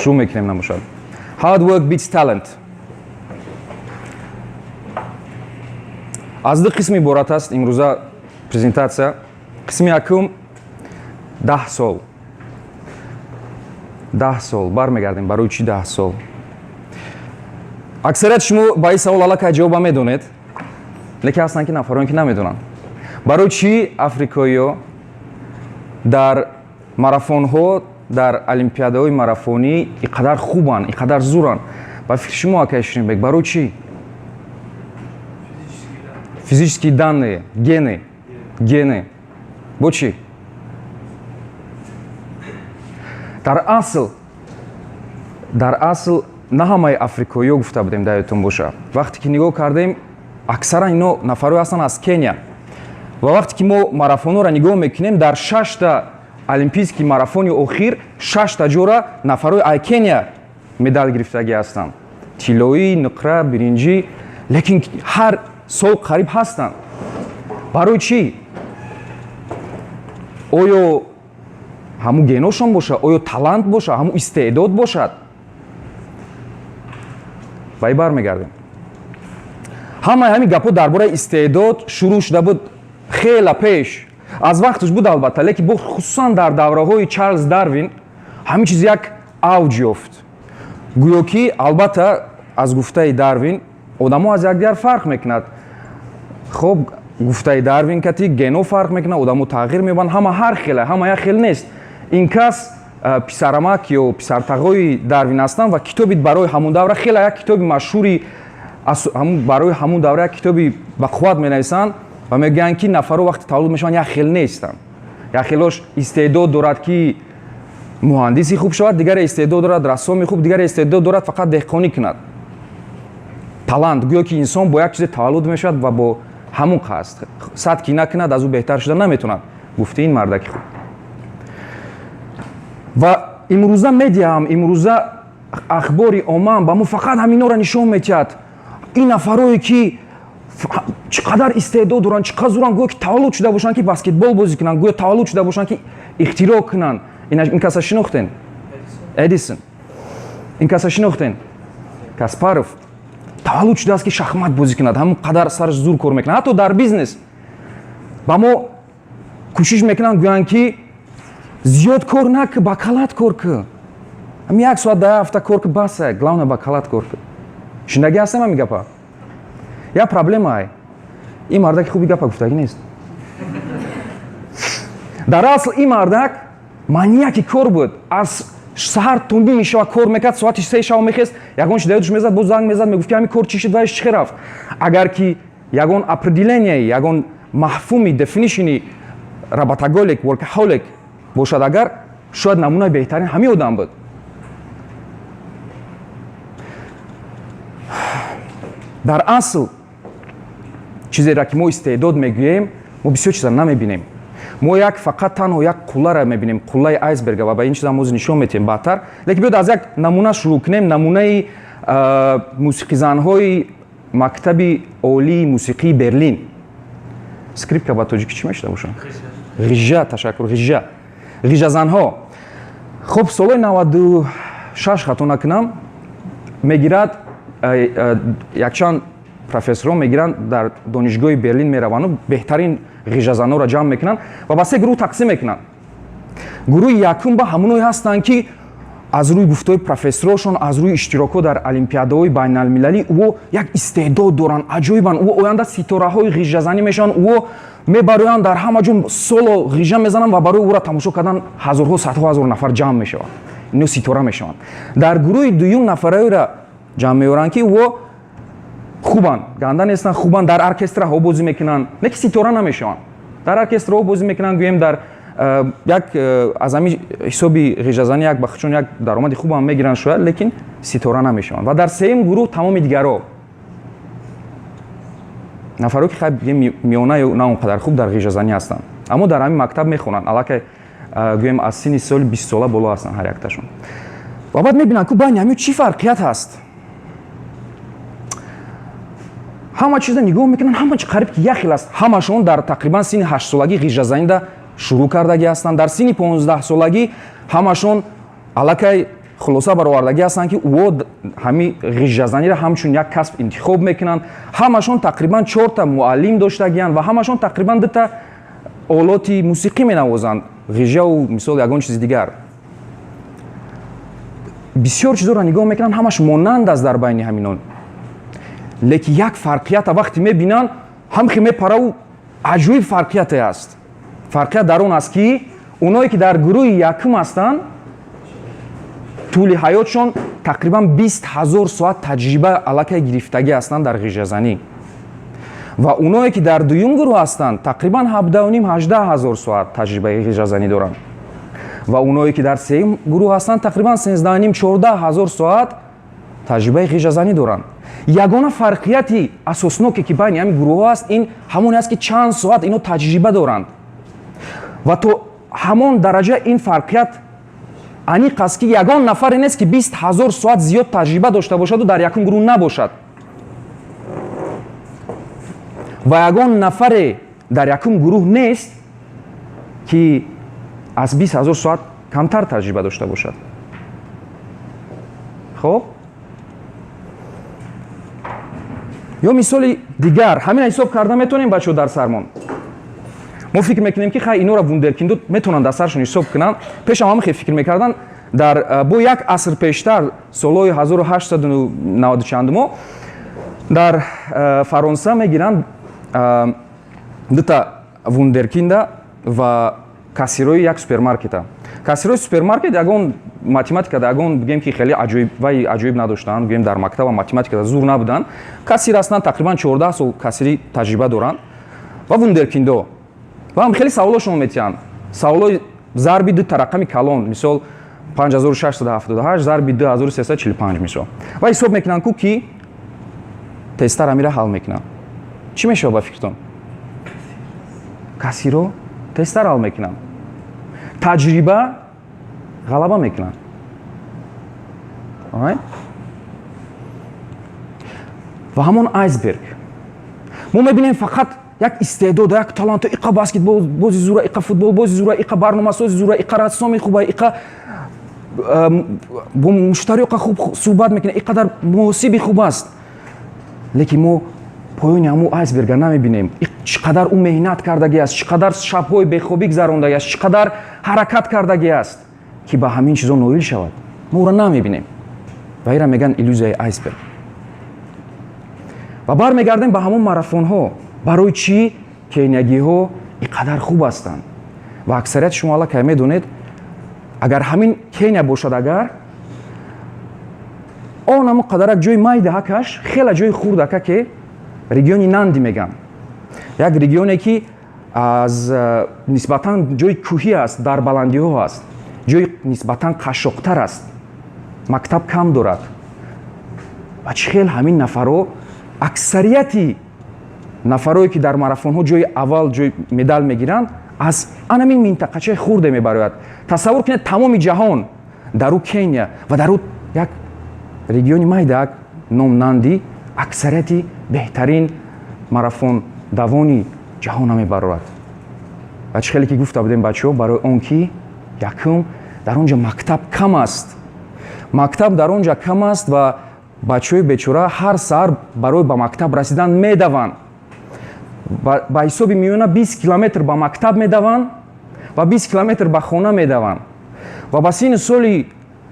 Шурӯъ мекунем набошад. Hard work beats talent. Аз ду қисм иборат аст имрӯза презентатсия. Қисми якум 10 сол. 10 сол бармегардем. Барои чӣ 10 сол? Аксарияти шумо ба ин савол аллакай ҷавоба медонед, лекин ҳастанд ки нафароне, ки намедонанд, барои чӣ африкоиё дар марафонҳо, дар олимпиадаҳои марафонӣ ин қадар хубанд, ин қадар зуранд. Ба фикри шумо, акай Ширинбек, барои чӣ? Физические данные, гены, гены. Бо чӣ? Дар асл на ҳамаи африкоиё гуфта будем, дар ёдтон боша. Вақте ки нигоҳ кардем, аксаран ино нафарое ҳастанд аз Кения. Ва вақте ки мо марафонҳоро нигоҳ мекунем, дар шашта олимпийский марафони охир шашта ҷора нафарои ай Кения медал гирифтагӣ ҳастанд: тиллоӣ, нуқра, биринҷӣ. Лекин ҳар сол қариб ҳастанд. Барои чӣ? Оё ҳамун геношон боша, оё талант боша, ҳамун истеъдод бошад? Ба и бармегардем. Ҳамаи ҳамин гапҳо дар бораи истеъдод шурӯъ шуда буд хела пеш аз вақташ буд, албатта, лекин бо хусусан дар давраҳои Чарлз Дарвин ҳамин чиз як авҷ ёфт. Гӯё ки, албатта, аз гуфтаи Дарвин одамо аз якдигар фарқ мекунад. Хоб, гуфтаи Дарвин кати гено фарқ мекунад, одамо тағйир меёбанд, ҳама ҳар хела, ҳама як хел нест. Ин кас писарамак ё писартағои Дарвин ҳастанд ва китоби барои ҳамун давра хеле як китоби машҳури, барои ҳамун давра як китоби бақувват менависанд ва мегӯянд, ки нафарҳо вақте таваллуд мешаванд, як хел нестанд. Як хелош истеъдод дорад, ки муҳандиси хуб шавад, дигаре истеъдод дорад рассоми хуб, дигаре истеъдод дорад фақат деҳқонӣ кунад. Талант, гӯё ки инсон бо як чизе таваллуд мешавад ва бо ҳамун қасд сад ки накунад, аз ӯ беҳтар шуда наметавонад, гуфти ин мардаки хуб. Ва имрӯза медиаам, имрӯза ахбори оммаам ба мо фақат ҳаминора нишон метиҳад: ин нафарое, ки чӣ қадар истеъдод доранд, чӣ қадар зуранд, гӯё ки таваллуд шуда бошанд, ки баскетбол бозӣ кунанд, гӯё таваллуд шуда бошанд, ки ихтироъ кунанд. Ин каса шинохтен? Эдисон. Ин каса шинохтен? Каспаров. Таваллуд шудааст, ки шахмат бозӣ кунад, ҳамон қадар сараш зур кор мекунад. Ҳатто дар бизнес ба мо кӯшиш мекунанд, гӯянд, ки зиёд кор наку, ба калат кор ку, ҳами як соат дар ҳафта кор ку, баса, главное, ба калат кор ку. Шиндагӣ ҳастем ҳами гапа? Як проблемае: ин мардаки хуби гапа гуфтагӣ нест. Дар асл ин мардак маньяки кор буд. Аз саҳар то ними шава кор мекард, соати 3 шава мехест, ягон чи даёдаш мезад, боз занг мезад, мегуфт, ки ҳамин кор чӣ шуд, вайш чӣ рафт. Агар ки ягон определение, ягон мафҳуми, definition работоголик, workaholic бошад агар, шояд намунаи беҳтарин ҳамин одам буд. Дар асл чизеро, ки мо истеъдод мегӯем, мо бисёр чиза намебинем. Мо як фақат танҳо як қулларо мебинем, қуллаи айсберга. Ва ба ин чиза мо нишон метиҳем баъдтар. Лекин биёд аз як намуна шурӯъ кунем, намунаи мусиқизанҳои мактаби олии мусиқии Берлин. Скрипка ба тоҷикӣ чӣ мешуда бошад? Ғижа, ташаккур, ғижа, ғижазанҳо. Хуб, солҳои 96, хато накунам, мегирад, якчанд профессорон мегиранд, дар донишгоҳи Берлин мераванду беҳтарин ғижазанҳоро ҷамъ мекунанд ва ба се гурӯҳ тақсим мекунанд. Гурӯҳи якум ба ҳамоное ҳастанд, ки аз рӯи гуфтаҳои профессорошон, аз рӯи иштирокҳо дар олимпиадаҳои байналмилалӣ ӯ як истеъдод доранд, аҷоибанд, ӯ оянда ситораҳои ғижазанӣ мешаванд, ӯ мебароянд, дар ҳама ҷо соло ғижа мезананд ва барои ӯро тамошо кардан ҳазорҳо, садҳо ҳазор нафар ҷамъ мешаванд, ино ситора мешаванд. Дар гурӯҳи дуюм нафараеро ҷамъ меоранд, ки ӯ хубанд, ганда нестанд, хубанд, дар оркестраҳо бозӣ мекунанд, не ки ситора намешаванд, дар оркестраҳо бозӣ мекунанд, гӯем, дар як аз ҳамин ҳисоби ғижазанӣ як бахчон як даромади хубам мегиранд шояд, лекин ситора намешаванд. Ва дар сеюм гурӯҳ тамоми дигаро, нафаро, ки хай миёна ё на он қадар хуб дар ғижазанӣ ҳастанд, аммо дар ҳамин мактаб мехонанд, аллакай, гӯем, аз синни соли 20сола боло ҳастанд ҳар якташон. Ва баъд мебинанд, ку байни ҳамин чӣ фарқият ҳаст. Ҳама чиза нигоҳ мекунанд, ҳама чи қариб ки як хел аст. Ҳамашон дар тақрибан синни 8солагӣ ғижазанида шурӯъ кардагӣ ҳастанд, дар синни 15солагӣ ҳамашон аллакай Хулоса баровардагӣ ҳастанд, ки ӯ ҳами ғижжазаниро ҳамчун як касб интихоб мекунанд. Ҳамашон тақрибан чорта муаллим доштагиянд ва ҳамашон тақрибан дута олоти мусиқӣ менавозанд, ғижжаву мисол ягон чизи дигар. Бисёр чизоро нигоҳ мекунанд, ҳамаш монанд аст дар байни ҳаминон, лекин як фарқията вақте мебинанд, ҳамхе мепараву аҷоиб фарқияте аст. Фарқият дар он аст, ки оное ки дар гурӯҳи якум ҳастанд, тӯли ҳаётшон тақрибан 20 000 соат таҷриба аллакай гирифтагӣ ҳастанд дар ғижжазанӣ, ва оное ки дар дуюм гурӯҳ ҳастанд, тақрибан 17,5, 18 000 соат таҷрибаи ғижжазанӣ доранд, ва оное ки дар сеюм гурӯҳ ҳастанд, тақрибан 13,5, 14 000 соат таҷрибаи ғижжазанӣ доранд. Ягона фарқияти асосноке, ки байни ҳамин гурӯҳҳо аст, ин ҳамоне аст, ки чанд соат ино таҷриба доранд. Ва то ҳамон дараҷа ин фарқият аниқ аст, ки ягон нафаре нест, ки 20 000 соат зиёд таҷриба дошта бошаду дар якум гурӯҳ набошад, ва ягон нафаре дар якум гурӯҳ нест, ки аз 20 000 соат камтар таҷриба дошта бошад. Хоб, ё мисоли дигар, ҳамина ҳисоб карда метавонем, бачаҳо, дар сармон. Мо фикр мекунем, ки хай, инора вундеркиндо метавонанд дар саршон ҳисоб кунанд. Пешам ҳама хел фикр мекарданд. Дар бо як аср пештар, солҳои 1890 чандумо, дар Фаронса мегиранд дута вундеркинда ва кассирои як супермаркета. Кассирои супермаркет ягон математикада, ягон, бигем, ки хеле аҷоиб вай аҷоиб надоштанд, гӯем, дар мактаба математикада зур набуданд. Кассир ҳастанд, тақрибан 14 сол кассирӣ таҷриба доранд, ва вундеркиндо ва ҳам хеле саволошон метиҳанд, саволои зарби дута рақами калон, мисол 5678 зарби 2345, мисол. Ва ҳисоб мекунанд ку, ки тезтар амира ҳал мекунанд. Чӣ мешавад ба фикртон? Кассиро тезтар ҳал мекунанд. Таҷриба ғалаба мекунанд. Ва ҳамон айсберг, мо мебинем фақат як истеъдод, як талант: иқа баскетболбози зура, иқа футболбози зура, иқа барномасози зура, иқа рассоми хуба, иқа бо муштариё хуб суҳбат мекунад, иқадар муҳосиби хуб аст. Лекин мо поёни ҳамун айсберга намебинем, чӣ қадар ӯ меҳнат кардагӣ аст, чӣ қадар шабҳои бехобӣ гузарондагӣ аст, чӣ қадар ҳаракат кардагӣ аст, ки ба ҳамин чизо ноил шавад. Мо ӯро намебинем ва ира мегӯянд иллюзияи айсберг. Ва бармегардем ба ҳамон марафонҳо. Барои чӣ кениягиҳо ин қадар хуб ҳастанд? Ва аксарияти шумо аллакай медонед, агар ҳамин Кения бошад, агар он ҳамон қадарак ҷои майдаҳакаш, хеле ҷои хурдака, ки региони Нанди мегӯянд, як регионе, ки аз нисбатан ҷои кӯҳӣ аст, дар баландиҳо аст, ҷои нисбатан қашшоқтар аст, мактаб кам дорад. Ва чӣ хел ҳамин нафарҳо, аксарияти нафарое, ки дар марафонҳо ҷои аввал, ҷои медал мегиранд, аз анамин минтақачаи хурде мебарояд. Тасаввур кунед, тамоми ҷаҳон, дар ӯ Кения ва дар ӯ як региони майдаак ном Нанди, аксарияти беҳтарин марафондавони ҷаҳона мебарорад. Ва чӣ хеле ки гуфта будем, бачаҳо, барои он ки якум, дар он ҷо мактаб кам аст, мактаб дар он ҷо кам аст ва бачаҳои бечора ҳар саҳар барои ба мактаб расидан медаванд. Ба ҳисоби миёна 20 километр ба мактаб медаванд ва 20 километр ба хона медаванд. Ва ба синни соли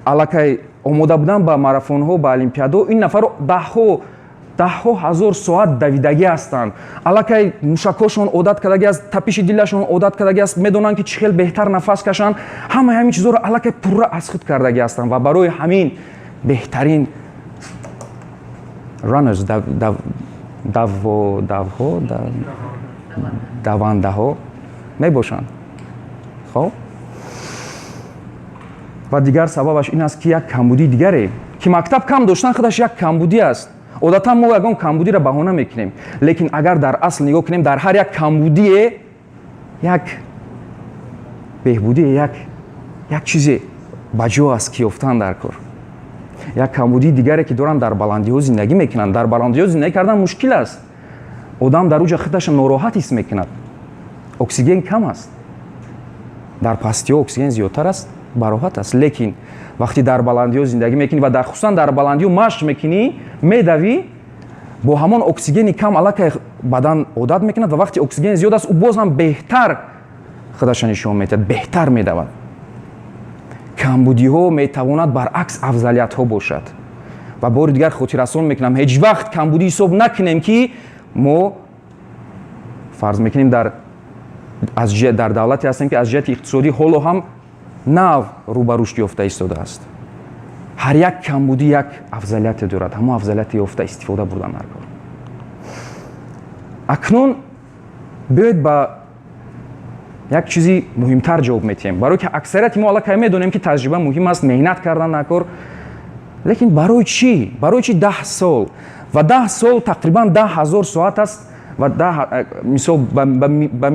аллакай омода будан ба марафонҳо, ба олимпиадаҳо, ин нафарро даҳҳо даҳҳо ҳазор соат давидагӣ ҳастанд. Аллакай мушакҳошон одат кардагӣ аст, тапиши дилашон одат кардагӣ аст, медонанд, ки чӣ хел беҳтар нафас кашанд. Ҳамаи ҳамин чизҳоро аллакай пурра аз худ кардагӣ ҳастанд ва барои ҳамин беҳтарин runners, давҳо, давандаҳо мебошанд. Хоб, ва дигар сабабаш ин аст, ки як камбудии дигаре, ки мактаб кам доштан худаш як камбудӣ аст. Одатан мо ягон камбудиро баҳона мекунем, лекин агар дар асл нигоҳ кунем, дар ҳар як камбудие як беҳбудие, як чизе ба ҷо аст, ки ёфтан дар кор. Як камбудии дигаре, ки доранд, дар баландиҳо зиндагӣ мекунанд. Дар баландиҳо зиндагӣ кардан мушкил аст. Одам дар уҷа худаша нороҳат ҳис мекунад, оксиген кам аст. Дар пастиҳо оксиген зиёдтар аст. Бароҳат аст, лекин вақте дар баландиҳо зиндагӣ мекунӣ ва дар хусусан дар баландиҳо машқ мекунӣ, медавӣ, бо ҳамон оксигени кам аллакай бадан одат мекунад ва вақте оксиген зиёд аст, ӯ боз ҳам беҳтар худаша нишон медиҳад, беҳтар медавад. Камбудиҳо метавонад баръакс афзалиятҳо бошад. Ва бори дигар хотиррасон мекунам, ҳеҷ вақт камбудӣ ҳисоб накунем, ки мо фарз мекунем дар давлате ҳастем, ки аз ҷиҳати иқтисодӣ ҳоло ҳам нав рӯ ба рушд ёфта истодааст. Ҳар як камбудӣ як афзалияте дорад, ҳамон афзалияте ёфта истифода бурдан дар кор. Акнун биёед ба як чизи муҳимтар ҷавоб метиҳем, барое ки аксарияти мо аллакай медонем, ки таҷриба муҳим аст, меҳнат кардан дар кор. Лекин барои чӣ? Барои чӣ 10 сол? Ва 10 сол тақрибан 10 000 соат аст. Ва мисол, ба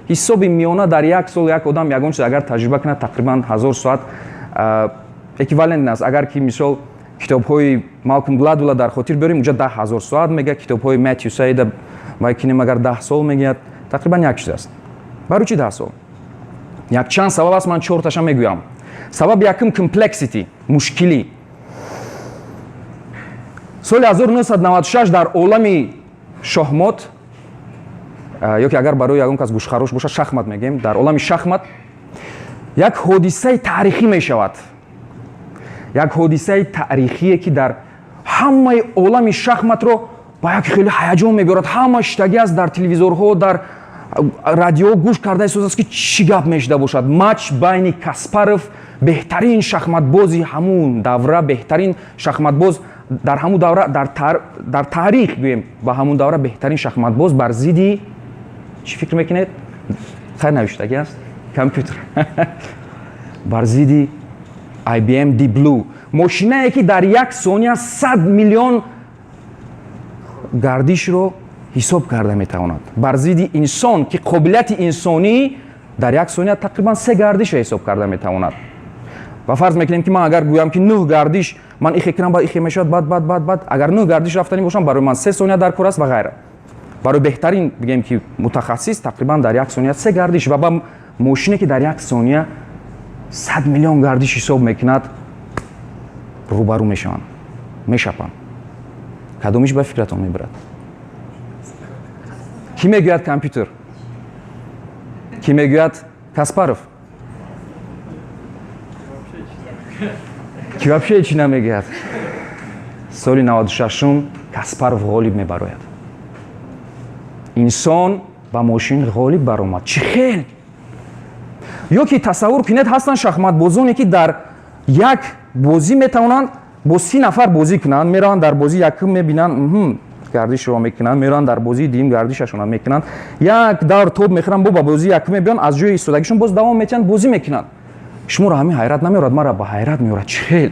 ҳисоби миёна дар як сол як одам ягон чиз агар таҷриба кунад, тақрибан 1000 соат эквивалент аст. Агар ки мисол китобҳои Малком Гладвелла дар хотир биёрем, уҷа 10 000 соат мегӯяд, китобҳои Мэтью Саида вай кинем агар, 10 сол мегӯяд, тақрибан як чиз аст. Барои чӣ 10 сол? Якчанд сабаб аст, ман чорташа мегӯям. Сабаби якум: complexity, мушкилӣ. Соли 1996 дар олами шоҳмот, ё ки агар барои ягон кас гӯшхарош бошад, шахмат мегӯем, дар олами шахмат як ҳодисаи таърихӣ мешавад, як ҳодисаи таърихие, ки дар ҳамаи олами шахматро ба як хеле ҳаяҷон мебиёрад. Ҳама шиштагӣ аст, дар телевизорҳо, дар радио гӯш карда истодааст, ки чӣ гап мешуда бошад. Матч байни Каспаров, беҳтарин шахматбози ҳамун давра, беҳтарин шахматбоз дар ҳамун давра, дар таърих гӯем, ба ҳамун давра беҳтарин шахматбоз, бар зидди чӣ фикр мекунед? Хайр, навиштагӣ аст, компютер, бар зидди IBM Deep Blue, мошинае, ки дар як сония 100 миллион гардишро ҳисоб карда метавонад, бар зидди инсон, ки қобилияти инсонӣ дар як сония тақрибан се гардишро ҳисоб карда метавонад. Ва фарз мекунем, ки ман агар гӯям, ки нӯҳ гардиш ман ихе кунам, баъд ихе мешавад, баъд, баъд, баъд, баъд, агар нӯҳ гардиш рафтанӣ бошам, барои ман 3 сония дар кор аст ва ғайра. Барои беҳтарин, бигем, ки мутахассис, тақрибан дар як сония се гардиш ва ба мошине, ки дар як сония 100 миллион гардиш ҳисоб мекунад, рӯбарӯ мешаванд, мешапанд. Кадомиш ба фикратон мебарад? Кӣ мегӯяд компютер? Кӣ мегӯяд Каспаров? Ки вообще чӣ намегӯяд? Соли 96-ум Каспаров ғолиб мебарояд. Инсон ба мошин ғолиб баромад. Чӣ хел? Ё ки тасаввур кунед, ҳастанд шахматбозоне, ки дар як бозӣ метавонанд бо 30 нафар бозӣ кунанд. Мераванд, дар бозии якум мебинанд, гардишро мекунанд, мераванд, дар бозии дуюм гардишашонро мекунанд, як давр тоб мехӯранд, бо ба бозии якум мебиёнд, аз ҷои истодагишон боз давом метиҳанд, бозӣ мекунанд. Шуморо ҳамин ҳайрат намеорад? Мара ба ҳайрат меорад. Чӣ хел?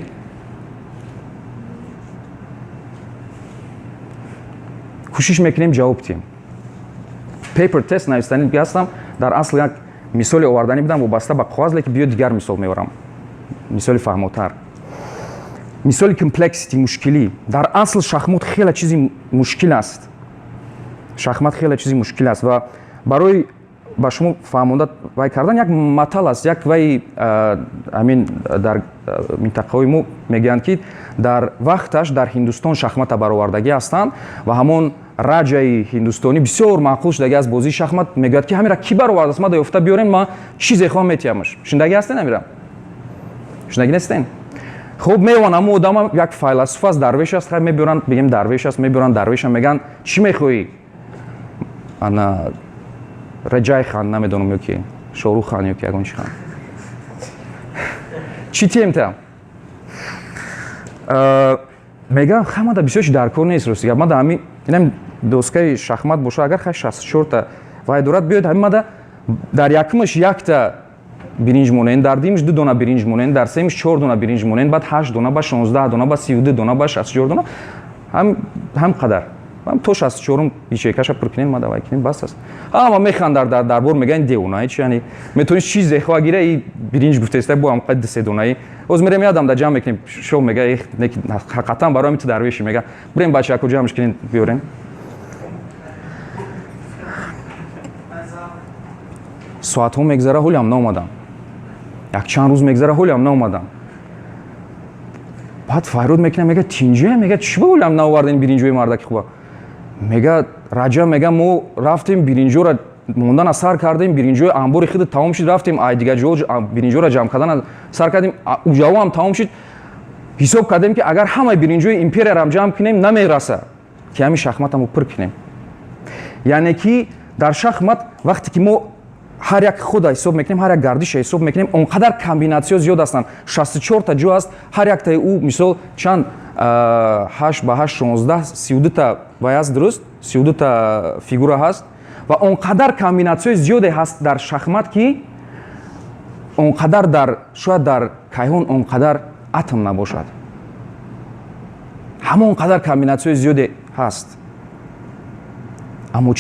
Кӯшиш мекунем ҷавоб диҳем. Paper test навистанӣ ҳастам. Дар асл як мисоле оварданӣ будам вобаста ба коғаз, лекин биё дигар мисол меорам, мисоли фаҳмотар, мисоли complexity, мушкилӣ. Дар асл шахмот хеле чизи мушкил аст, шахмат хеле чизи мушкил аст. Ва барои ба шумо фаҳмонда вай кардан як матал аст, як вай, ҳамин дар минтақаҳои мо мегӯянд, ки дар вақташ дар Ҳиндустон шахмата баровардагӣ ҳастанд ва ҳамон раҷаи ҳиндустонӣ бисёр маъқул шудагӣ аз бозии шахмат, мегӯяд, ки ҳамира кӣ баровардааст, мада ёфта биёрем, ман чизе хоҳам метиҳамаш. Шунидагӣ ҳастен ҳамира? Шунидагӣ нестен? Хуб, меёванд ҳамон одама, як файласуф аст, дарвеш аст, хай мебиёранд, бигем дарвеш аст, мебиёранд дарвеша, мегӯянд: «Чӣ мехоҳӣ, ана Раҷай хан, намедонам, ё ки Шорух хан, ё ки ягон чи хан, чӣ тием?» Мегӯям: «Хамада бисёр чи дар кор нест, рости гап, мада ҳами инам доскаи шахмат боша, агар хай 64-та вай дорад, биёед ҳами мада дар якумаш якта биринҷ монен, дар дуюмаш ду дона биринҷ монен, дар сеюмаш чор дона биринҷ монен, баъд ҳашт дона, ба 16 дона, ба 32 дона, ба 64 дона, ҳам қадар то 64-ум ячейкаша пур кунем, ма давай кунем, бас аст». Ҳама механдар дар дарбор, мегӯянд: «Девонаи чи, яъне метавонӣ чизе хоҳа гира, и биринҷ гуфтеста, бо ҳам қад се донаи оз мерем, ядам да ҷамъ мекунем». Шоҳ мега: «Ҳақиқатан барои ту дарвеши». Мега: «Бирем, бачако, ҷамъш кунем, биёрем». Соатҳо мегзара, ҳолиам наомадам. Якчанд рӯз мегзара, ҳолиам наомадам. Баъд фарёд мекунам, мега: «Тинҷа?» Мега: «Чӣ ба ҳолиам наовардем биринҷои мардаки хуба?» Мега Раҷаб, мега: «Мо рафтем, биринҷоро мондана сар кардем, биринҷои амбори худ тамом шуд, рафтем ай дигар ҷо биринҷоро ҷамъ кардана сар кардем, уҷаво тамом шуд. Ҳисоб кардем, ки агар ҳамаи биринҷои империяро ҷамъ кунем, намераса, ки ҳамин шахматамо пур кунем». Яъне ки дар шахмат, вақте ки мо ҳар як худа ҳисоб мекунем, ҳар як гардиша ҳисоб мекунем, он қадар комбинатсиё зиёд ҳастанд, 64-та ҷо аст. Ҳар яктаи ӯ, мисол, чанд, 8 ба 8, 16, 32-та вай аст, дуруст, 32-та фигура ҳаст ва он қадар комбинатсияи зиёде ҳаст дар шахмат, ки он қадар дар шояд дар кайҳон он қадар атом набошад. Ҳамон қадар комбинатсияи зиёде ҳаст. Аммо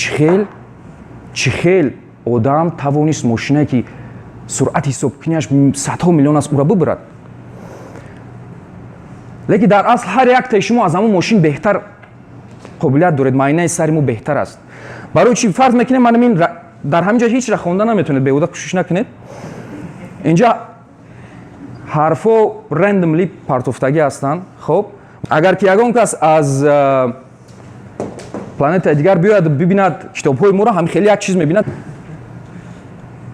чӣ хел одам тавонист мошинае, ки суръати ҳисобкунияш садҳо миллион аст, ӯра бибурад? Лекин дар асл ҳар яктаи шумо аз ҳамон мошин беҳтар қобилият доред. Майнаи сари мо беҳтар аст. Барои чӣ? Фарз мекунем, ман ин дар ҳамин ҷо ҳеч ра хонда наметавонед, беҳуда кӯшиш накунед. Инҷа ҳарфҳо randomly партофтагӣ ҳастанд. Хоб, агар ки ягон кас аз планетаи дигар биёяд, бибинад китобҳои моро, ҳам хеле як чиз мебинад,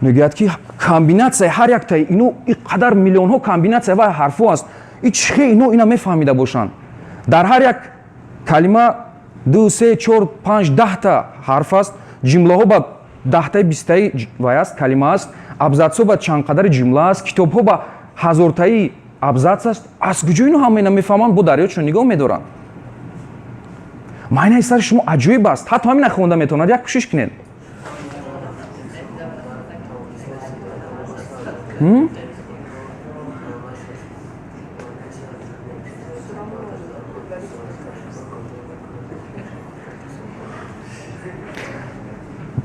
мегӯяд, ки комбинатсияи ҳар яктаи ино и қадар миллионҳо комбинатсия ва ҳарфҳо аст, и чӣ хел ино ина мефаҳмида бошанд? Дар ҳар як калима ду, се, чор, панҷ, 10-та ҳарф аст. Ҷумлаҳо ба 10-таи, 20-таи вай аст, калима аст. Абзатсҳо ба чанд қадари ҷумла аст. Китобҳо ба ҳазортаи абзац аст. Аз куҷо ино ҳама ина мефаҳманд, бо дарёчон нигоҳ медоранд? Майнаи сари шумо аҷоиб аст, ҳатто ҳамина хонда метавонад. Як кӯшиш кунед.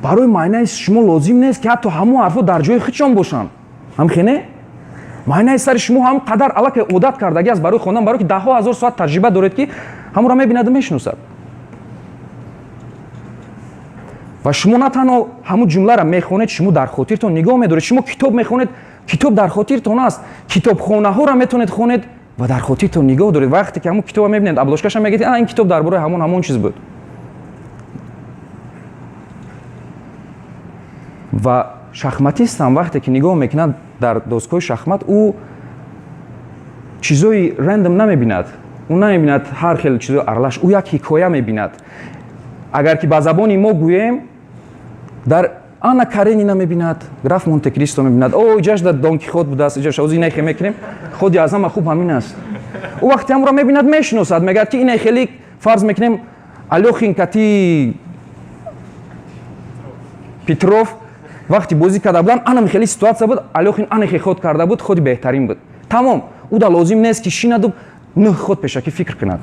Барои майнаи шумо лозим нест, ки ҳатто ҳамон ҳарфҳо дар ҷои худшон бошанд. Ҳамхене майнаи сари шумо ҳам қадар аллакай одат кардагӣ аст барои хондан, барое ки даҳҳо ҳазор соат таҷриба доред, ки ҳамонро мебинаду мешиносад. Ва шумо на танҳо ҳамун ҷумларо мехонед, шумо дар хотиртон нигоҳ медоред. Шумо китоб мехонед, китоб дар хотиртон аст. Китобхонаҳоро метавонед хонед ва дар хотиртон нигоҳ доред. Вақте ки ҳамун китобро мебинед, обложкаша мегӯед: «А, ин китоб дар бораи ҳамон чиз буд». Ва шахматистам вақте ки нигоҳ мекунад дар доскои шахмат, ӯ чизои random намебинад, ӯ намебинад ҳар хел чизои аралаш, ӯ як ҳикоя мебинад. Агар ки ба забони мо гӯем, дар Анна Каренина мебинад, граф Монте Кристо мебинад. О, иҷаш дар Дон Кихот будааст, иҷаш ози инайхе мекунем. Ходи аз ҳама хуб ҳамин аст. Ӯ вақте ҳамро мебинад, мешиносад, мегӯяд, ки инай хеле, фарз мекунем, Алёхин кати Петров вақти бозӣ карда буданд, анам хеле ситуация буд, Алёхин анахе ход карда буд, ходи беҳтарин буд. Тамом. Ӯ да лозим нест, ки шинаду нӯҳ ход пешакӣ фикр кунад.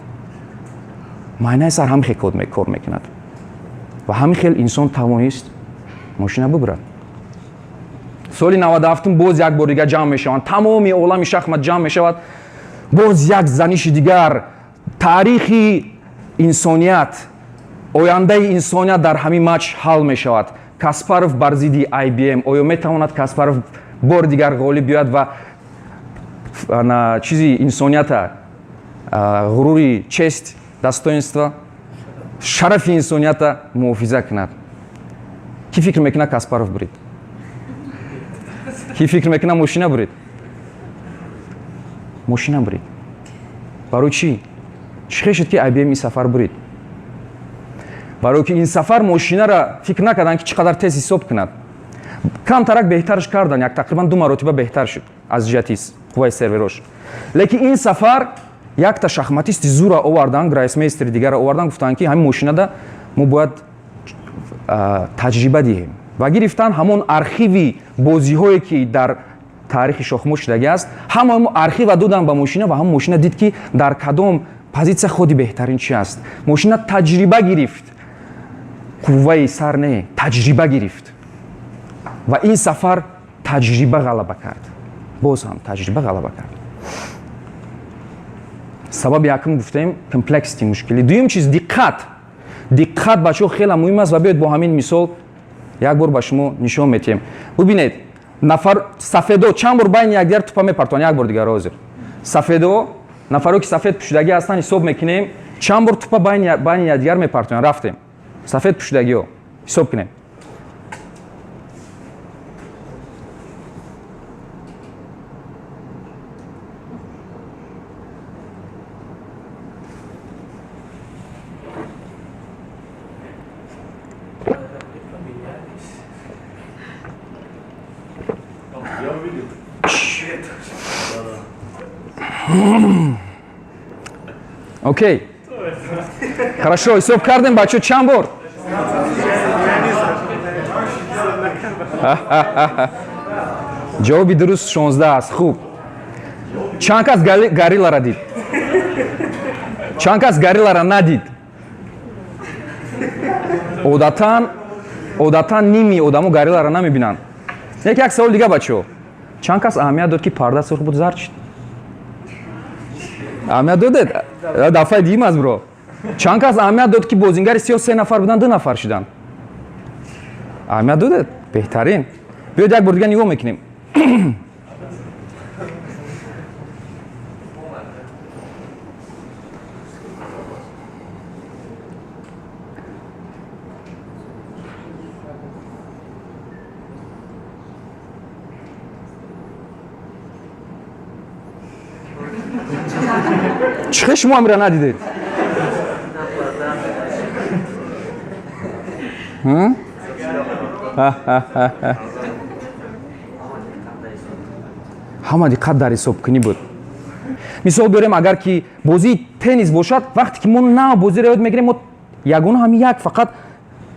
Майнаи сар ҳам хел кор мекунад. Ва ҳамин хел инсон тавонист мошина бибурад. Соли 97 боз як бор дигар ҷамъ мешаванд, тамоми олами шахмат ҷамъ мешавад. Боз як заниши дигар. Таърихи инсоният, ояндаи инсоният дар ҳамин матч ҳал мешавад. Каспаров бар зидди IBM. Оё метавонад Каспаров бори дигар ғолиб биёяд ва чизи инсонията, ғурури, честь, достоинство, шарафи инсонията муҳофиза кунад? Кӣ фикр мекунад, Каспаров бурид? Кӣ фикр мекунад, мошина бурид? Мошина бурид. Барои чӣ? Чӣ хел шуд, ки IBM ин сафар бурид? Барое ки ин сафар мошинара фикр накарданд, ки чӣ қадар тез ҳисоб кунад. Камтарак беҳтарш карданд, як тақрибан ду маротиба беҳтар шуд аз ҷиҳати қувваи серверош. Лекин ин сафар якта шахматисти зура овардан, гроссмейстери дигарро овардан, гуфтанд, ки ҳамин мошинада мо бояд таҷриба диҳем. Ва гирифтан ҳамон архиви бозиҳое, ки дар таърихи шохмот шудагӣ аст, ҳама архива додан ба мошина ва ҳамон мошина дид, ки дар кадом позитсия ходи беҳтарин чи аст. Мошина таҷриба гирифт, қувваи сар не, таҷриба гирифт. Ва ин сафар таҷриба ғалаба кард, боз ҳам таҷриба ғалаба кард. Сабаби якум гуфтем, complexity, мушкилӣ. Дуюм чиз — диққат. Диққат, бачаҳо, хеле муҳим аст. Ва биёед, бо ҳамин мисол як бор ба шумо нишон метиҳем. Бубинед. Нафар сафедо чанд бор байни якдигар тупа мепартоянд? Як бор дигар ҳозир. Сафедо, нафаро ки сафед пӯшидагӣ ҳастанд, ҳисоб мекунем, чанд бор тупа байни якдигар мепартоянд. Рафтем. Сафед пӯшидагиҳо ҳисоб кунем. Окей. Хорошо, ҳисоб кардем, бачо, чанд бор? Ҷавоби дуруст 16 аст. Хуб. Чанд кас гориллара дид? Чанд кас гориллара надид? Одатан ними одамо гориллара намебинанд. Як савол дига, бачо. Чанд кас аҳамият дод, ки парда сурх буд, зард шуд? Аҳамият додед? Дафъаи дуюм аст, бро. Чанд кас аҳамият дод, ки бозингари сиёҳ се нафар буданд, ду нафар шуданд? Аҳамият додед? Беҳтарин. Биёед як бор дига нигоҳ мекунем. Чӣ хел шумо амира надидед? Ҳама диққат дар ҳисобкунӣ буд. Мисол биёрем, агар ки бозии теннис бошад, вақте ки мо нав бозиро ёд мегирем, мо ягона ҳамин як фақат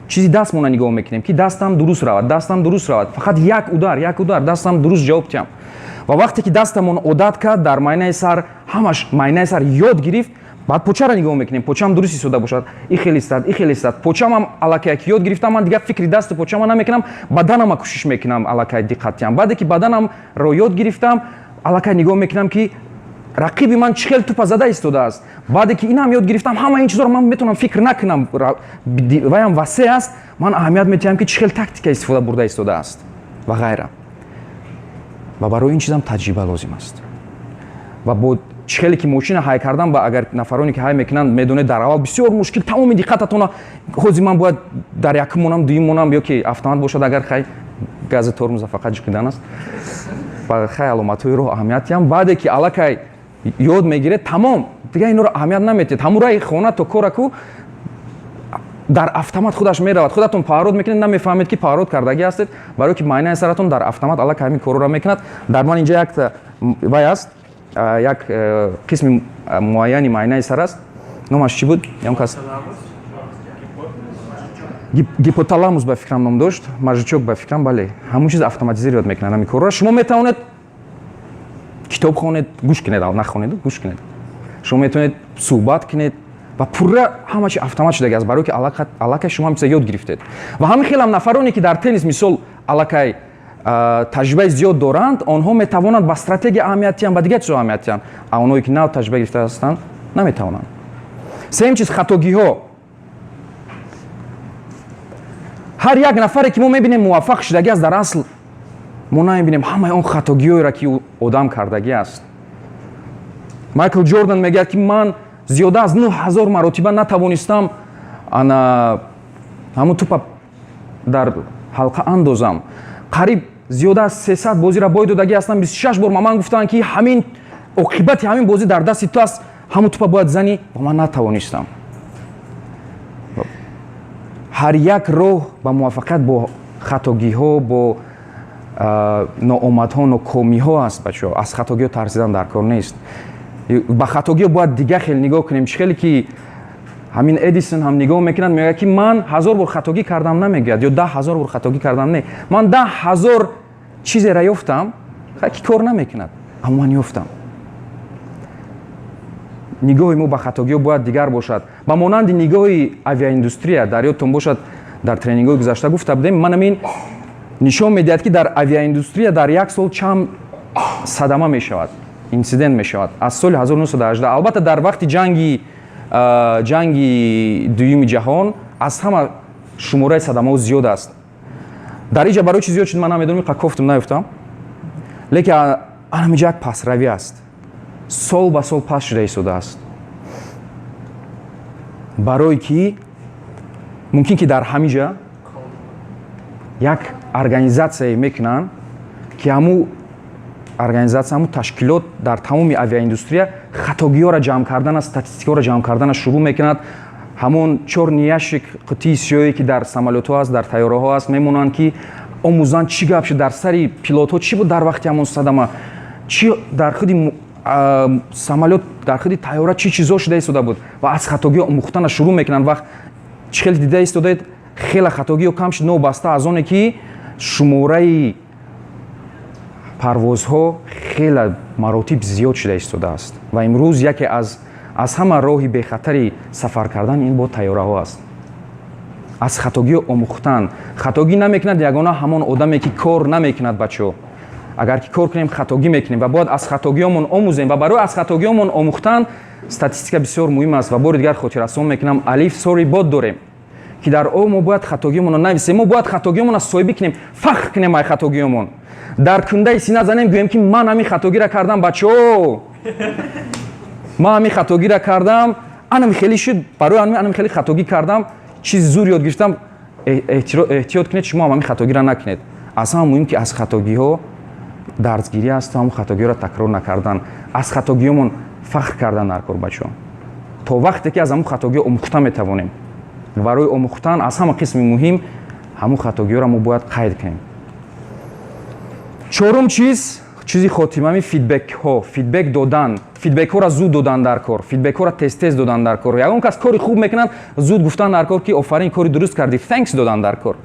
чизи дастмона нигоҳ мекунем, ки дастам дуруст равад, дастам дуруст равад, фақат як удар, як удар, дастам дуруст ҷавоб диҳам. Ва вақте ки дастамон одат кард, дар майнаи сар ҳамаш майнаи сар ёд гирифт, баъд почаро нигоҳ мекунем, почаам дуруст истода бошад, и хел истад, и хел истад, почаамам аллакай ки ёд гирифтам, ман дигар фикри дасту почама намекунам, баданама кӯшиш мекунам аллакай диққат диҳам. Баъде ки баданамро ёд гирифтам, аллакай нигоҳ мекунам, ки рақиби ман чӣ хел тупа зада истодааст. Баъде ки инам ёд гирифтам, ҳама ин чизоро ман метавонам фикр накунам, ваям васеъ аст, ман аҳамият медиҳам, ки чӣ хел тактика истифода бурда истодааст ва ғайра. Ва барои ин чизам таҷриба лозим аст. Ва бо чӣ хеле ки мошина ҳай кардан, ба агар нафароне ки ҳай мекунанд медонед, дар аввал бисёр мушкил, тамоми диққататона ҳозир ман бояд дар якум монам, дуюм монам, ё ки автомат бошад, агар хай гази тормоза фақат ҷиқидан аст, ва хай аломатҳои роҳ аҳамият диҳам. Баъде ки аллакай ёд мегиред, тамом, дигар инро аҳамият наметиҳед. Ҳамун раи хона то кораку дар автомат худаш меравад. Худатон поворот мекунед, намефаҳмед, ки поворот кардагӣ ҳастед, барои ки майнаи саратон дар автомат аллакай ҳамин корро мекунад. Дар ман инҷа якта вай аст, як қисми муайяни майнаи сар аст. Номаш чӣ буд? Ягон кас? Гипоталамус ба фикрам ном дошт, мозжечок ба фикрам, бале. Ҳамун чиз автоматизировать мекунад ҳамин корро. Шумо метавонед китоб хонед, гӯш кунед, нахонед, гӯш кунед. Шумо метавонед суҳбат кунед ва пурра ҳама чи автомат шудаги аст, барои ки аллакай шумо ҳам чиза ёд гирифтед. Ва ҳамин хелам нафароне ки дар теннис мисол аллакай таҷрибаи зиёд доранд, онҳо метавонанд ба стратегия аҳамият диҳанд, ба дигар чизо аҳамият диҳанд, а онҳое ки нав таҷриба гирифта ҳастанд, наметавонанд. Сеюм чиз, хатогиҳо. Ҳар як нафаре ки мо мебинем муваффақ шудагӣ аст, дар асл мо намебинем ҳамаи он хатогиҳоеро, ки одам кардагӣ аст. Майкл Ҷордан мегӯяд, ки ман зиёда аз 9000 маротиба натавонистам ана ҳамун тупа дар ҳалқа андозам. Қариб зиёда аз 300 бозиро бой додагӣ ҳастам. 26 бор ба ман гуфтанд, ки ҳамин оқибати ҳамин бозӣ дар дасти ту аст, ҳамун тупа бояд занӣ, ва ман натавонистам. Ҳар як роҳ ба муваффақият бо хатогиҳо, бо ноомадҳо, нокомиҳо аст, бачаҳо. Аз хатогиҳо тарсидан дар кор нест. Ба хатогиҳо бояд дигар хел нигоҳ кунем. Чӣ хеле ки ҳамин Эдисон ҳам нигоҳ мекунад, мегӯяд, ки ман 1000 бор хатогӣ кардам, намегӯяд, ё 10 000 бор хатогӣ кардам, не, ман 10 000 чизеро ёфтам, ки кор намекунад, аммо ман ёфтам. Нигоҳи мо ба хатогиҳо бояд дигар бошад, ба монанди нигоҳи авиаиндустрия. Дар ёдтон бошад, дар тренингҳои гузашта гуфта будем, ман ҳамин нишон медиҳад, ки дар авиаиндустрия дар як сол чанд садама мешавад, инсидент мешавад аз соли 1918. Албатта, дар вақти ҷанги дуюми ҷаҳон аз ҳама шумораи садамаҳо зиёд аст. Дар иҷа барои чи зиёд шуд, ман намедонам, қа кофтум наёфтам, лекин анамиҷа як пасравӣ аст, сол ба сол паст шуда истодааст, барое ки мумкин ки дар ҳамиҷа як организатсияе мекунанд, ки ҳамун организатсия, ҳамун ташкилот дар тамоми авиаиндустрия хатогиҳоро ҷамъ кардана, статистикаҳоро ҷамъ кардана шурӯъ мекунад. Ҳамон чёрный ящик, қутии сиёҳе, ки дар самолётҳо аст, дар тайёраҳо аст, мемонанд, ки омӯзанд, чӣ гап шуд дар сари пилотҳо, чӣ буд дар вақти ҳамон садама, чӣ дар худи самолёт, дар худи тайёра чӣ чизҳо шуда истода буд, ва аз хатогиҳо омӯхтана шурӯъ мекунанд. Вақт чӣ хеле дида истодаед, хеле хатогиҳо кам шуд, новобаста аз оне ки шумораи парвозҳо хеле маротиб зиёд шуда истодааст. Ва имрӯз яке аз ҳама роҳи бехатари сафар кардан ин бо тайёраҳо аст. Аз хатогиҳо омӯхтан. Хатогӣ намекунад ягона ҳамон одаме, ки кор намекунад. Бачаҳо, агар ки кор кунем, хатогӣ мекунем ва бояд аз хатогиҳомон омӯзем. Ва барои аз хатогиҳомон омӯхтан статистика бисёр муҳим аст. Ва бори дигар хотиррасон мекунам, Алиф Sorry бот дорем, ки дар о мо бояд хатогиҳомонро нависем. Мо бояд хатогиҳомонро соҳибӣ кунем, фахр кунем ай хатогиҳомон, дар кундаи сина занем, гӯем, ки ман ҳамин хатогиро кардам, бачаҳо, ман ҳамин хатогиро кардам, анам хеле шуд, барои анам хеле хатогӣ кардам, чизи зур ёд гирифтам. Эҳтиёт кунед, шумо ҳам ҳамин хатогиро накунед. Аз ҳама муҳим, ки аз хатогиҳо дарсгирӣ асту ҳамон хатогиҳоро такрор накардан, аз хатогиҳомон фахр кардан дар кор, бачаҳо, то вақте ки аз ҳамон хатогиҳо омӯхта метавонем. Барои омӯхтан аз ҳама қисми муҳим ҳамон хатогиҳоро мо бояд қайд кунем. Чорум чиз, чизи хотимами, фидбекҳо, фидбек додан, фидбекҳоро зуд додан дар кор, фидбекҳоро тез тез додан дар кор. Ягон кас кори хуб мекунад, зуд гуфтан дар кор, ки офарин, кори дуруст кардӣ, thanks додан дар кор.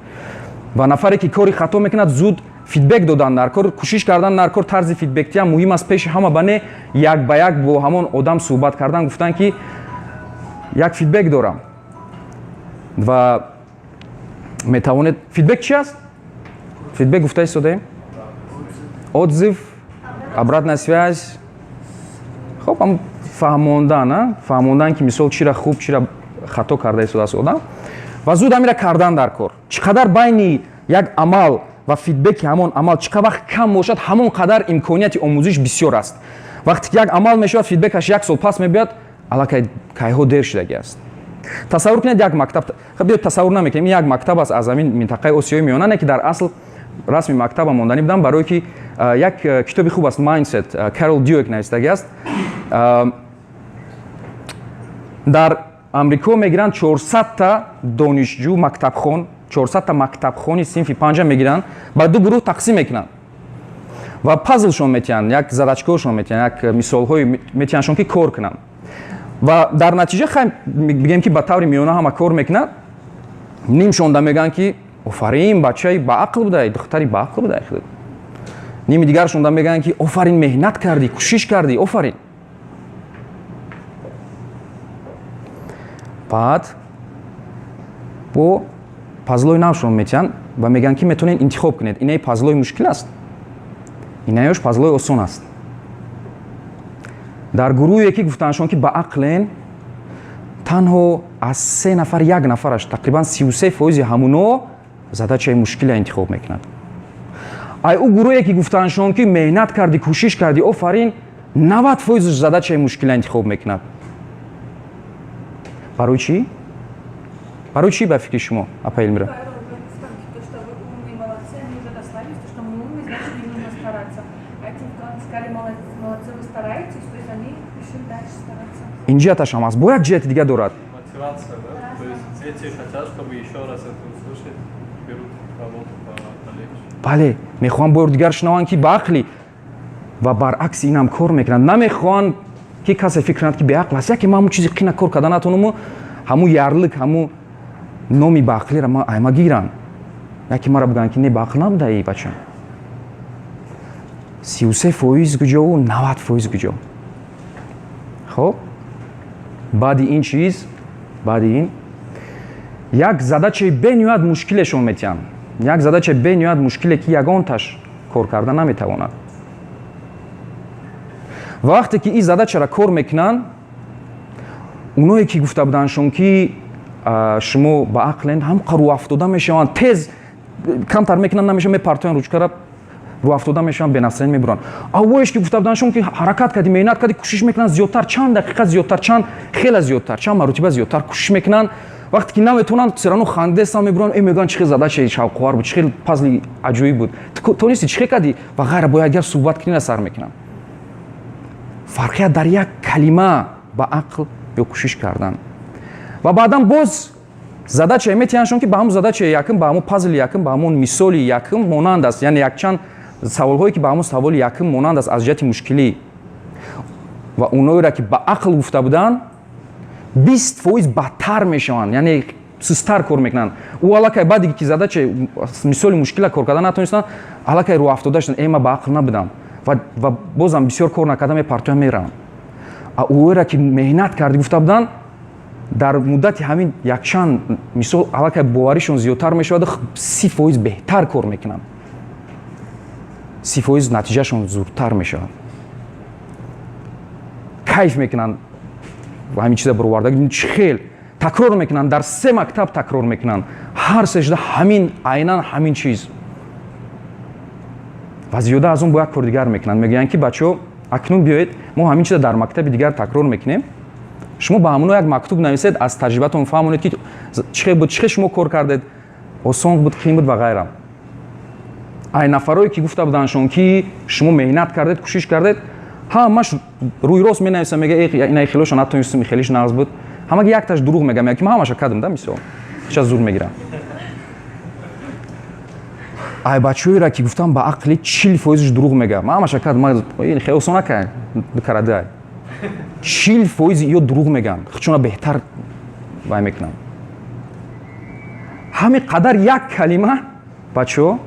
Ва нафаре, ки кори хато мекунад, зуд фидбек додан дар кор, кӯшиш кардан дар кор. Тарзи фидбектиам муҳим аст. Пеши ҳама ба не, як ба як бо ҳамон одам суҳбат кардан, гуфтан, ки як фидбек дорам ва метавонед. Фидбек чи аст? Фидбек гуфта истодаем, отзыв, обратная связь. Хоб, ам фаҳмондан, фаҳмондан, ки мисол чира хуб, чира хато карда истодааст одам, ва зуд ҳамира кардан дар кор. Чӣ қадар байни як амал ва фидбеки ҳамон амал чӣ қадар вақт кам бошад, ҳамон қадар имконияти омӯзиш бисёр аст. Вақте ки як амал мешавад, фидбекаш як сол пас мебиёд, аллакай кайҳо дер шудагӣ аст. Тасаввур кунед як мактаб. Биё, тасаввур намекунем, як мактаб аст аз ҳамин минтақаи Осиёи Миёна, не ки дар асл расми мактаба монданӣ будам, барое ки як китоби хуб аст, Mindset, Карол Дьюек навистагӣ аст. Дар Амрико мегиранд 400-та донишҷӯ, мактабхон, 400-та мактабхони синфи панҷа мегиранд, ба ду гурӯҳ тақсим мекунанд ва пазлшон метиҳанд, як задачкаҳошон метиҳанд, як мисолҳое метиҳандшон, ки кор кунанд. Ва дар натиҷа, хай, бигем, ки ба таври миёна ҳама кор мекунад. Нимшонда мегӯянд, ки офарин, бачаи баақл будай, духтари баақл будай. Ними дигаршонда мегӯянд, ки офарин, меҳнат кардӣ, кӯшиш кардӣ, офарин. Баъд бо пазлои навшон метиҳанд ва мегӯянд, ки метавонед интихоб кунед: инаи пазлои мушкил аст, инаёш пазлои осон аст. Дар гурӯҳе, ки гуфтаандшон, ки ба ақлен, танҳо аз се нафар як нафараш, тақрибан 33 фоизи ҳамуно задачаи мушкиле интихоб мекунад. Ай ӯ гурӯҳе, ки гуфтаандшон, ки меҳнат кардӣ, кӯшиш кардӣ, офарин, 90 фоизаш задачаи мушкиле интихоб мекунад. Барои чӣ? Барои чӣ, ба фикри шумо, апа Эльмира? Гуфтам, ки то, что вы умные, молодцы, они уже расслабились, то, что мы умные, значит, не нужно стараться. А этим сказали: молодцы, молодцы, вы стараетесь, то есть они решили дальше стараться. Ин ҷиҳаташ ҳам аст, бо як ҷиҳати дига дорад. Мотивация, да? То есть эти хотят, чтобы еще раз это услышать, берут работу полегче. Бале, мехоҳанд бори дигар шунаванд, ки баақлӣ, ва баръакси инам кор мекунанд. Намехоҳанд, ки касе фикр кунад, ки беақл аст. Яке ман ҳамун чизи қина кор карда натонуму ҳамун ярлык, ҳамун номи баақлиро ма айма гиранд, яке мара бигӯянд, ки не, баақл набудаи бача. 33 фоиз куҷову 90 фоиз куҷо? Хоб, баъди ин чиз, баъди ин як задачаи бениҳоят мушкилешон метиҳанд, як задачаи бениҳоят мушкиле, ки ягонташ кор карда наметавонад. Ва вақте ки ин задачаро кор мекунанд, оное ки гуфта будандшон, ки шумо ба ақлен, ҳам рӯафтода мешаванд, тез Камтар мекунанд, намеша, мепартоянд ручкара, рӯафтода мешаванд, бенастроение мебуранд. Аввоеш ки гуфта буданд шумо ки ҳаракат кардӣ, меҳнат кардӣ, кӯшиш мекунанд зиёдтар, чанд дақиқа зиёдтар, чанд хела зиёдтар, чанд маротиба зиёдтар кӯшиш мекунанд. Вақте ки наметавонанд, всё равно хандестан, мебуранд, мегӯянд, чӣ хел задачаи шавқовар буд, чӣ хел пазли аҷоиб буд, тонисти, чӣ хел кардӣ ва ғайра. Бо якдигар суҳбат кунина сар мекунанд. Фарқият дар як калима, ба ақл ё кӯшиш кардан. Ва баъдан боз задачае метиҳандшон, ки ба ҳамон задачаи якум, ба ҳамон пазли якум, ба ҳамон мисоли якум монанд аст, яъне якчанд саволҳое, ки ба ҳамон саволи якум монанд аст аз ҷиҳати мушкилӣ. Ва оноеро, ки ба ақл гуфта буданд, 20% бадтар мешаванд, яъне сустар кор мекунанд. Ӯ аллакай баъде ки задача, мисоли мушкила кор карда натонистанд, аллакай рӯафтода шуданд: «Э, ма ба ақл набудам», ва бозам бисёр кор накарда мепартоям, мераванд. А ӯеро, ки меҳнат карди гуфта буданд, дар муддати ҳамин якчанд мисол аллакай боваришон зиёдтар мешавад, 30% беҳтар кор мекунанд, 30% натиҷаашон зудтар мешавад, кайф мекунанд. Ва ҳамин чиза бароварда чӣ хел такрор мекунанд, дар се мактаб такрор мекунанд, ҳар се шуда ҳамин, айнан ҳамин чиз. Ва зиёда аз он бо як кор дигар мекунанд. Мегӯянд, ки бачаҳо, акнун биёед, мо ҳамин чиза дар мактаби дигар такрор мекунем, шумо ба ҳамоно як мактуб нависед, аз таҷрибатон фаҳмонед, ки чӣ хел буд, чӣ хел шумо кор кардед, осон буд, қиин буд ва ғайра. Ай нафарое, ки гуфта будандшон, ки шумо меҳнат кардед, кӯшиш кардед, ҳамаш рӯи рост менависам, мега, ина хелоша натонистем, хелиш нағз буд. Ҳамаги якташ дурӯғ мега, мега, ки ман ҳамаша кардам да, мисол ча зур мегирам. Ай бачаҳоеро, ки гуфтам ба ақли, 40%-ш дурӯғ мега: «Ман ҳамаша кардам, хеле осон накард, дукарадай». 40%-и ё дурӯғ мегӯянд, чуна беҳтар вай мекунанд. Ҳамин қадар як калима, бачаҳо,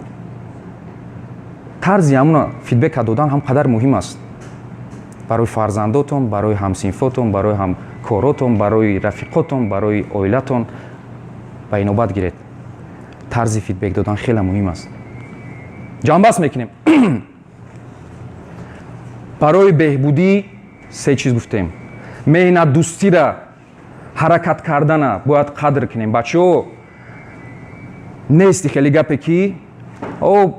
тарзи ҳамуна фидбека додан ҳам қадар муҳим аст барои фарзандотон, барои ҳамсинфотон, барои ҳамкоротон, барои рафиқотон, барои оилатон. Ба инобат гиред, тарзи фидбек додан хеле муҳим аст. Ҷамъбаст мекунем. Барои беҳбудӣ се чиз гуфтем. Меҳнатдӯстира, ҳаракат кардана бояд қадр кунем. Бачаҳо, нести хеле гапе, ки о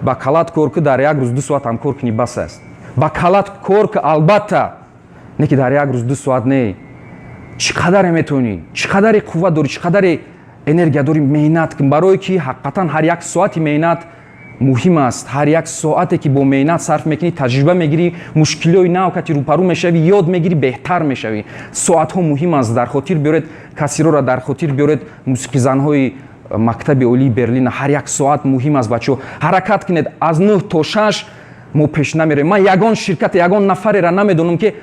ба калат кор ки, дар як рӯз 2 соат ҳам кор кунӣ, бас аст. Ба калат кор ки, албатта, не ки дар як рӯз 2 соат, не. Чӣ қадаре метавонӣ, чӣ қадаре қувват дорӣ, чӣ қадаре энергия дорӣ, меҳнат кун, барое ки ҳақиқатан ҳар як соати меҳнат муҳим аст. Ҳар як соате, ки бо меҳнат сарф мекунӣ, таҷриба мегирӣ, мушкилиҳои нав кати рӯпарӯ мешавӣ, ёд мегирӣ, беҳтар мешавӣ. Соатҳо муҳим аст. Дар хотир биёред кассирора, дар хотир биёред мусиқизанҳои мактаби олии Берлина. Ҳар як соат муҳим аст, бачаҳо. Ҳаракат кунед. Аз 9 то 6 мо пеш намерем. Ман ягон ширкате, ягон нафареро намедонам, ки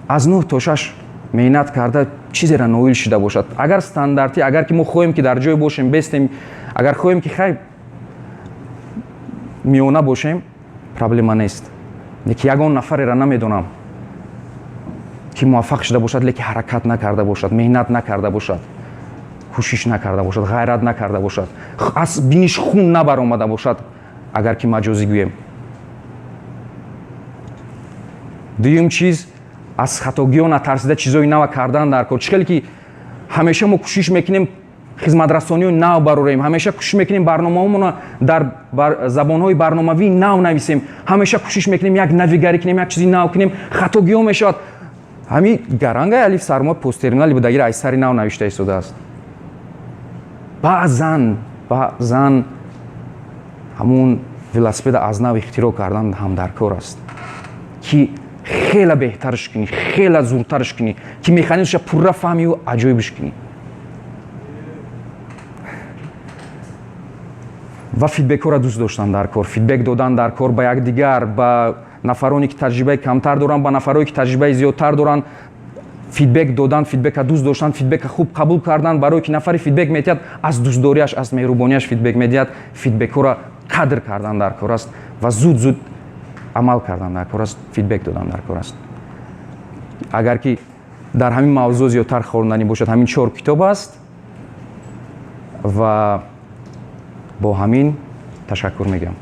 аз 9 то 6 меҳнат карда чизеро ноил шуда бошад. Агар стандартӣ, агар ки мо хоҳем, ки дар ҷое бошем, бестем, агар хоҳем, ки хай миёна бошем, проблема нест. Леки ягон нафареро намедонам, ки муваффақ шуда бошад, леки ҳаракат накарда бошад, меҳнат накарда бошад, кӯшиш накарда бошад, ғайрат накарда бошад, аз биниш хун набаромада бошад, агар ки маҷозӣ гӯем. Дуюм чиз, аз хатогиҳо натарсида чизҳои нава кардан дар кор. Чӣ хеле ки ҳамеша мо кӯшиш мекунем хизматрасониҳои нав барорем, ҳамеша кӯшиш мекунем барномаҳомонро дар забонҳои барномавии нав нависем, ҳамеша кӯшиш мекунем як навигарӣ кунем, як чизи нав кунем, хатогиҳо мешавад. Ҳами гарангаи алиф сармо посттерминали будагира аз сари нав навишта истодааст. Баъзан ҳамун велосипеда аз нав ихтироъ кардан ҳам дар кор аст, ки хеле беҳтарш кунӣ, хеле зуртарш кунӣ, ки механизмша пурра фаҳмию аҷоибш кунӣ. Ва фидбекҳоро дӯст доштан дар кор, фидбек додан дар кор ба якдигар, ба нафароне, ки таҷрибаи камтар доранд, ба нафарое, ки таҷрибаи зиёдтар доранд, фидбек додан, фидбека дӯст доштан, фидбека хуб қабул кардан, барое ки нафари фидбек медиҳад аз дӯстдориаш, аз меҳрубониаш фидбек медиҳад. Фидбекҳоро қадр кардан дар кор аст ва зуд зуд амал кардан дар кор аст, фидбек додан дар кор аст. Агар ки дар ҳамин мавзӯъ зиёдтар хонданӣ бошад, ҳамин чор китоб аст. Ва бо ҳамин ташаккур мегӯям.